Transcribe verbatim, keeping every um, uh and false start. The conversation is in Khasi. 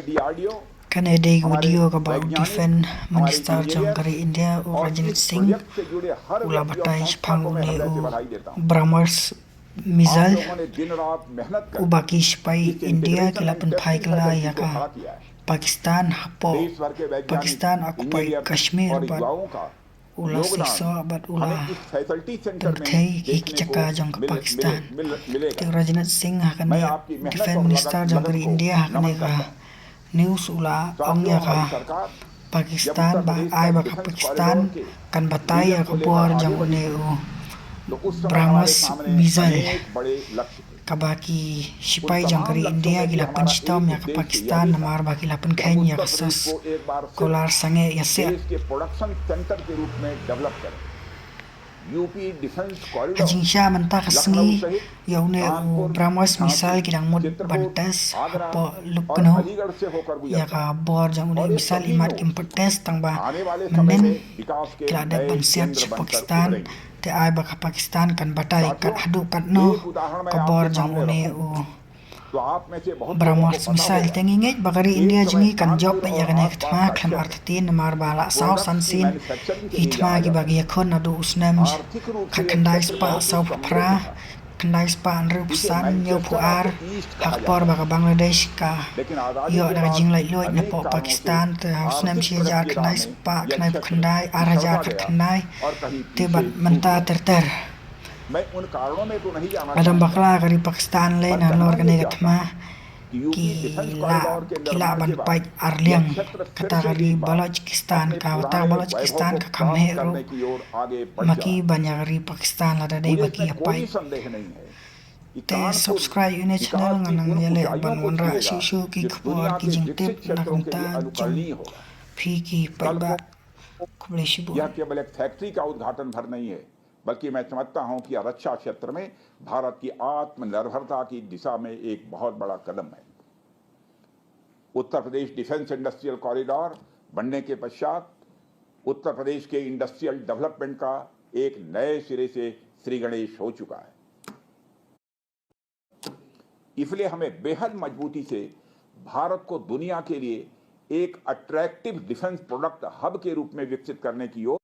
Kane dei ka video kaba u Defense Minister jong ka ri India u Rajnath Singh u la batai shaphang une u BrahMos missile uba ki shipai India ki la pynphai kylla ïa ka Pakistan hapoh Pakistan, occupy Kashmir, bad u la seisoh bad u la pynthei ïa ki jaka jong ka Pakistan. Te u Rajnath Singh ha kane, Defense Minister jong ka ri India ha kane ka news u la ong ïa ka Pakistan ba ai ba ka Pakistan kan batai ïa ka bor jong une u BrahMos missile kaba ki shipai jong ka ri India ki la pynshitom ïa ka Pakistan namar ba ki la pynkheiñ ïa ka sos kular sangeh ïaseh. Ha jingshisha mynta ka sngi ïa une u BrahMos missile ki dang mut ban test hapoh Lucknow ïa ka bor jong une u missile, imat kim pat test tang ba mynnin ki la dep ban siat sha Pakistan. Te ai ba ka Pakistan kan batai kat haduh katno ka bor jong une u BrahMos missile. Te ngi ngeit ba ka ri India jong ngi kan jop beit ïa kane ka thma khlem artatien namar ba la saw san sien ki thma kiba ki ïakhun naduh u snem khatkhyndai spah sawphew phra, khyndai spah hynriewphew san, hynñiewphew ar, ha ka por ba ka Bangladesh ka ïoh da ka jinglaitluid napoh Pakistan, te ha u snem shi hajar khyndai spah khyndaiphew khyndai, ar hajar khatkhyndai, te bad mynta ter ter. Lada ym bakla ka ri Pakistan lei nalor kane ka thma ki la, ki lah ban pait arliang. Kata ka ri Balochistan, kata ka Balochistan ka kham heh ruh ma ki ban ïa ka ri Pakistan lada dei ba ki ïa pait. Te subscribe ïa une u channel, ngan nang ïaleh ban wanrah shuh shuh ki khubor ki jingtip na ka bynta jong phi ki paidbah. Khublei shibun. यह केवल एक फैक्ट्री का उद्घाटन भर नहीं है, बल्कि मैं समझता हूं कि यह रक्षा क्षेत्र में भारत की आत्मनिर्भरता की दिशा में एक बहुत बड़ा कदम है। उत्तर प्रदेश डिफेंस इंडस्ट्रियल कॉरिडोर बनने के पश्चात उत्तर प्रदेश के इंडस्ट्रियल डेवलपमेंट का एक नए सिरे से श्री गणेश हो चुका है। इसलिए हमें बेहद मजबूती से भारत को दुनिया के लिए एक अट्रैक्टिव डिफेंस प्रोडक्ट हब के रूप में विकसित करने की ओर